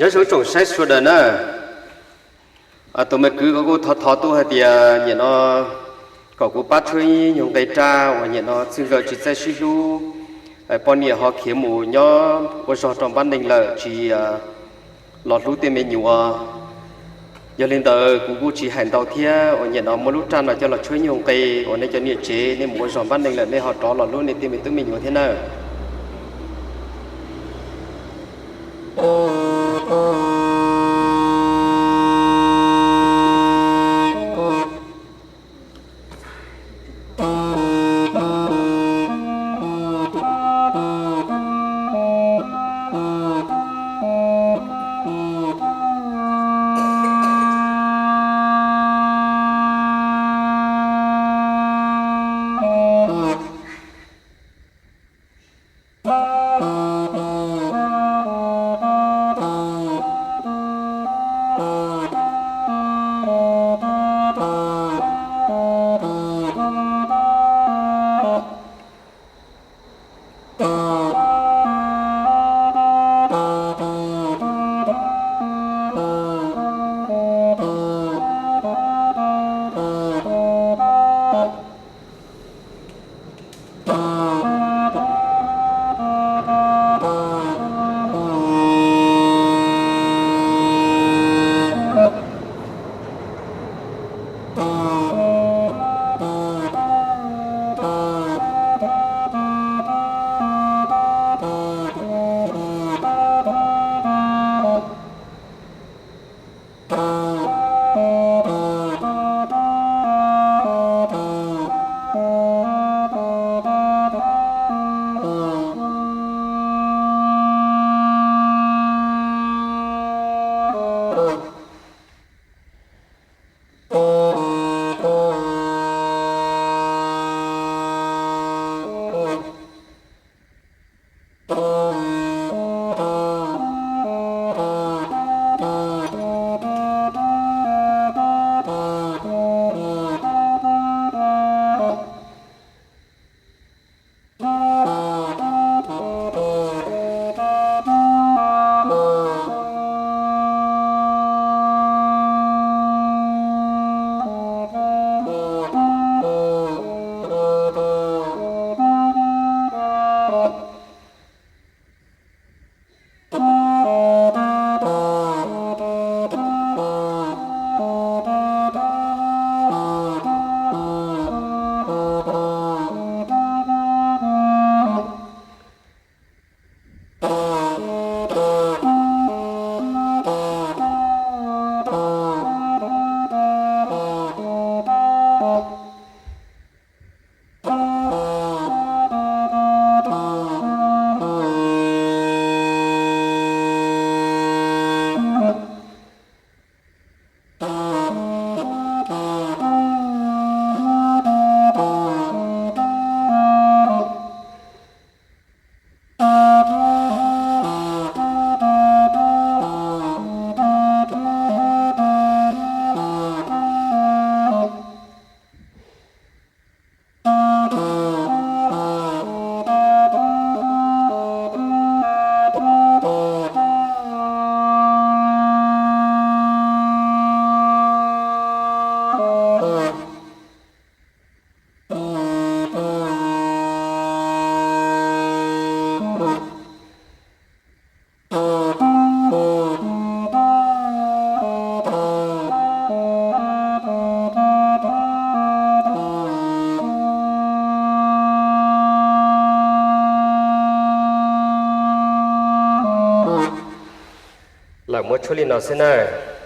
Nyob zoo tsoom saib sawv daws na. Tus me kwv ko kuj thov thov tuaj hais tias nim no kom kuv pab tshuab nyuag nqe raj uas nim no txij nkawm tsis txawj sib hlub, poj niam ho khiav mus nyob ua zog rau npab neeg lawm tsis los hlub tej me nyuam. Yog li ntawd kuv kuj tsis hais ntau thiab uas nim no muab lub raj no coj los tshuab nyuag nqe uas nej cov niam tsev nej mus ua zog npab neeg lawm nej ho rov los hlub nej tej me tub me nyuam thiab nawb. Lawm muab tshuab li no xwb nawb.